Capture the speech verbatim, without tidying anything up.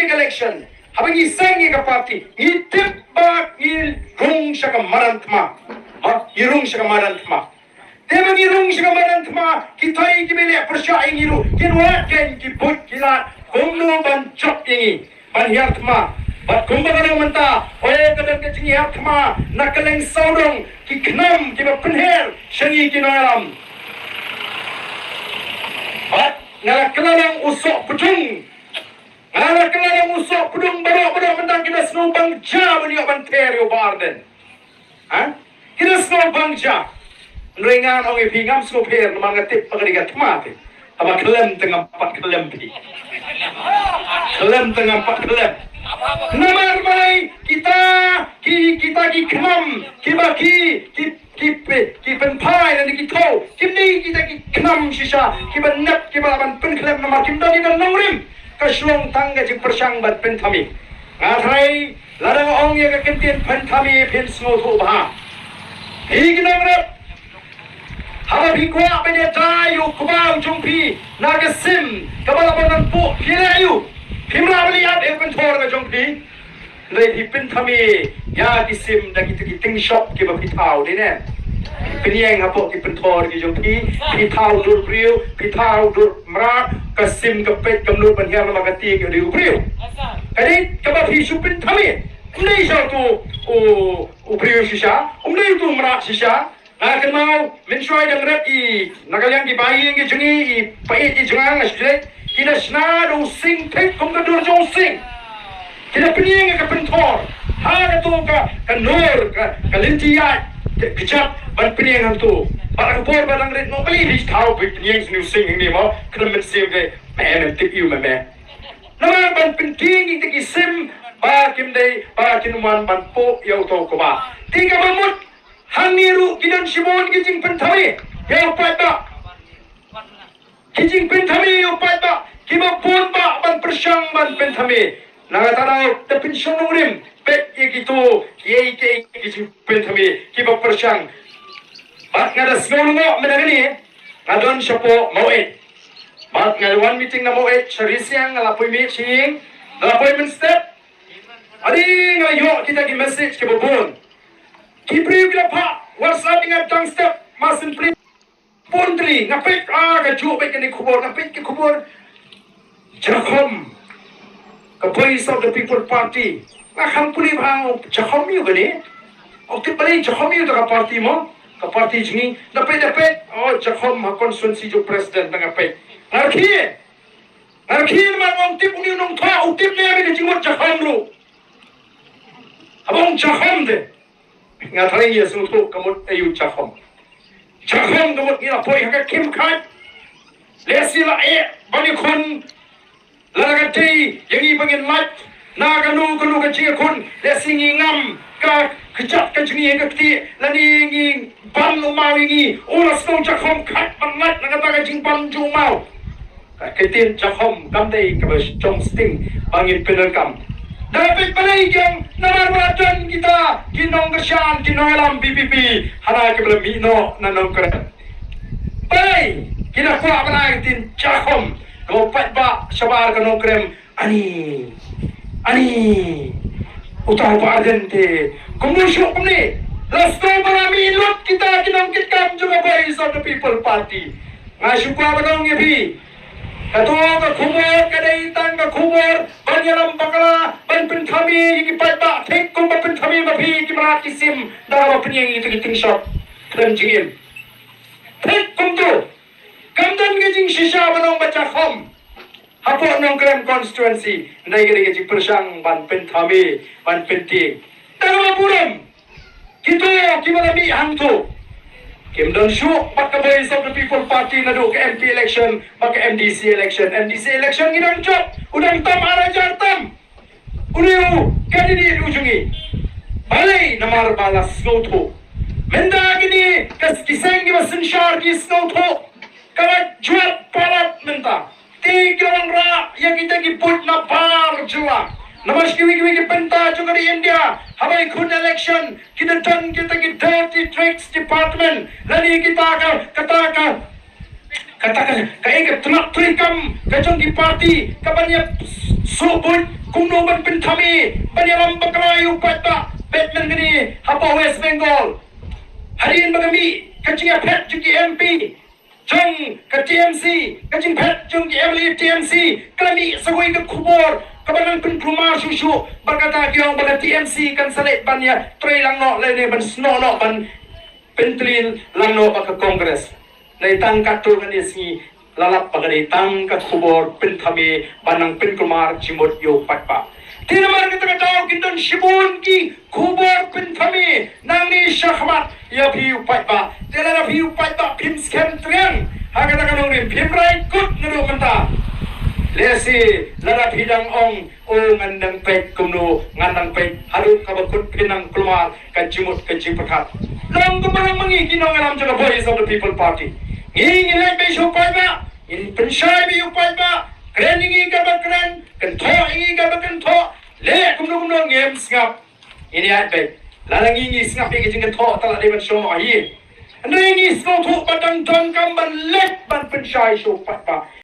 election, haba ngi seng ïa ka party, ngi tip ba ngi rung sha ka madan thma. Ha, ngi rung sha ka madan thma. Te ba ngi rung sha ka madan thma, ki thai kiba leh pyrshah ïa ngi ruh kin wad kein, ki buit ki lad kumno ban jop ïa ngi, ban hiar thma. Bad kumba ka long mynta, oi ka don ka jinghiar thma na kylleng sawdong, ki khnam kiba pynher sha ngi ki nongïalam. Bad nga la kylla lang u soh pdung, nga la kylla lang u soh pdung baroh baroh mynta, ki da sngewbang ja ban ïoh ban pher ïa u Bah Ardent. Ha? Ki da sngewbang ja. Hynrei ngan ong ïa phi, ngam sngewpher namar nga tip ba ka dei ka thma te. Haba khlem te ngam pat khlem phi. Khlem te ngam pat khlem. Namar balei kita ki, kita ki khnam kiba ki, ki, ki pynphai lane ki thaw, kim dei kita ki khnam shisha kiba nep kiba lah ban pynkhlem namar kim don ïa ka nongrim ka shlong tang ka jingpyrshang ban pynthame. Nga tharai lada nga ong ïa ka kyntien pynthame phin sngewthuh bha. Phi ki nongrep, haba phi kwah ban ïada ïa u kba u jong phi na ka sim kaba lah ban nang puh, phi leh aïu? Phim lah ban ïada ïa u pynthor ka jong phi. Hynrei phi pynthame ïa ki sim da kita ki ting shop kiba phi thaw, dei ne? Pynïeng hapoh ki pynthor ki jong phi, phi thaw dur briew, phi thaw dur mrad, ka sim ka peit kam nud ban hiar namar ka tieng ïa u briew. Ka dei kaba phi shu pynthame. Ym dei sha utu u, u briew shisha, ym dei utu u mrad shisha. Nga kynmaw mynshuwa dang rep i, na ka liang ki bahaïing ki jong ngi, i pait i jong nga, nga shu jleh, ki da shna da u sing thik kum ka dur jong u sing. Ki da pynïeng ïa ka pynthor ha kato ka, ka nur, ka, ka lynti ïaid ka, ka jat ban pynïeng hangto. Bad ka por ba dang rit mo, balei phi thaw phi pynïeng sha une u sing hangne mo? Khlem mynsiem, ke me, men tip ïa u me, me. Namar ban pyntieng ïa kita ki sim ba kim dei, ba kin wan ban puh ïa uto u kba. Te kaba mut hangne ruh ki don shibun ki jingpynthame ïa u paidbah. Ki jingpynthame ïa u paidbah, kiba bun bah ban pyrshang ban pynthame. Na kata daw, te pynshong nongrim, peit ïa kito, ïa ki, ki jingpynthame kiba pyrshang. Bad nga da sngew lyngngoh mynta kane, nga don shapoh Maweit. Bad nga wan meeting na Maweit, sha Risiang nga la poi miet sha ïing, nga la poi mynstep. Adi nga la ïoh kita ki message kiba bun. Ki briew ki la phah WhatsApp ïa nga tang step, ma syn plie. Bun tylli, nga peit, ah, kajuh beit kane khubor, nga peit ki khubor. Jakhom, ka Voice of the People Party. Nga kham pule ba jakhom ïa u kane. Ong tip balei jakhom ïa uta ka party mo? Ka party jong ngi. Da peit, da peit, oh, jakhom ha constituency jong president, da nga peit. Nga rkhie. Nga rkhie namar nga ong tip une u nongthoh, u tip ne ïa ka jingmut jakhom ruh. Haba ong jakhom te. Nga tharai ngi ïa sngewthuh ka mut aïu jakhom. Jakhom ka mut ngi la poi ha ka khim khait. Lehse la eh ban ïakhun. Lada ka dei ïa ngi ba ngin lait na kano kano ka jingïakhun, lehse ngi ngam ka kjat ka jong ngi ha ka ktieh, lane ngi ban u maw ïa ngi. U la sngew jakhom khait ban lait na kata ka jingban jong u maw. Ka ktien jakhom kam dei kaba shong sting ba ngin pyndonkam. Da peit balei ki ong namar ba la don kita ki nongkyrshan, ki nongïalam VPP hana kiba la mih noh na Nongkrem. Balei ki da kwah ban ai ka ktien jakhom? Ka paidbah shabar ka Nongkrem, ani, ani uta u Bah Ardent te kumno shuh kumne? La sdang ba la mih lut kita ki nongkitkam jong ka Voice of the People Party. Nga shu kwah ban ong ïa phi, kato ka khubor ka dei tang ka khubor ban ïalam bakla, ban pynthame ïa ki paidbah, thik kumba pynthame ma phi ki mrad ki sim da kaba pynïeng ïa ki ting shop. Khlem jingim. Thik kumto. Kam don ka jingshisha ban ong ba jakhom hapoh Nongkrem constituency. Hynrei ka dei ka jingpyrshang ban pynthame, ban pyntieng. Tang ba burom kito kiba la mih hangto. Kim don shuh bad ka Voice of the People Party naduh ka MP election bad ka MDC election. MDC election ngi dang jop, u dang tam ar hajar tam. Une u candidate u jong ngi. Balei? Namar ba la sngewthuh. Mynta kine ka, ki seng kiba synshar ki sngewthuh. Ka la jwat palat mynta. Te ki la wanrah ïa kita ki buit na bar jylla. Namar sha kiwei kiwei ki bynta jong ka ri India, haba ïakhun election, ki da don kita ki dirty tricks department lane kita ka, kata ka, kata ka, ka, eh, ka tnat treikam ka jong ki party ka ban ïa suh buit. kumno ban pynthame ban ïalam bakla ïa u paidbah. Peit mynne hapoh West Bengal, hadien ba ka mih ka jingïaphet jong ki M P jong ka T M C, ka jingphet jong ki M L A T M C, ka la mih sa kawei ka khubor kaba nang pynkulmar shuh shuh, ba kata ki ong ba ka T M C kan sa leit ban ïatrei lang noh lane ban snoh noh ban pyntylli lang noh bad ka Congress. Dei tang katto katne sngi la lap ba ka dei tang ka khubor pynthame ban nang pynkulmar jingmut ïa u paidbah. Te namar kata ka daw kin don shibun ki khubor pynthame nangne shakhmat ïa phi u paidbah. Te lada phi u paidbah phim skhem triang ha kata ka nongrim, phim rai kut naduh mynta, lehse lada phi dang ong, o, ngan dang peit kumno, ngan dang peit haduh kaba kut phin nang kulmar ka jingmut ka jingpyrkhat. Long kumba long ma ngi ki nongïalam jong ka Voice of the People Party. Ngi ngi leit beit sha u paidbah, ngin pynshai beit ïa u paidbah, kren ïa ngi kaba kren, kynthoh ïa ngi kaba kynthoh, leh kumno kumno ngim sngap. Ngin ïaid beit. Lada ngi ngi sngap ïa ka jingkynthoh, te la dei ban shong noh hi. Hynrei ngi sngewthuh ba dang donkam ban leit ban pynshai sha u paidbah.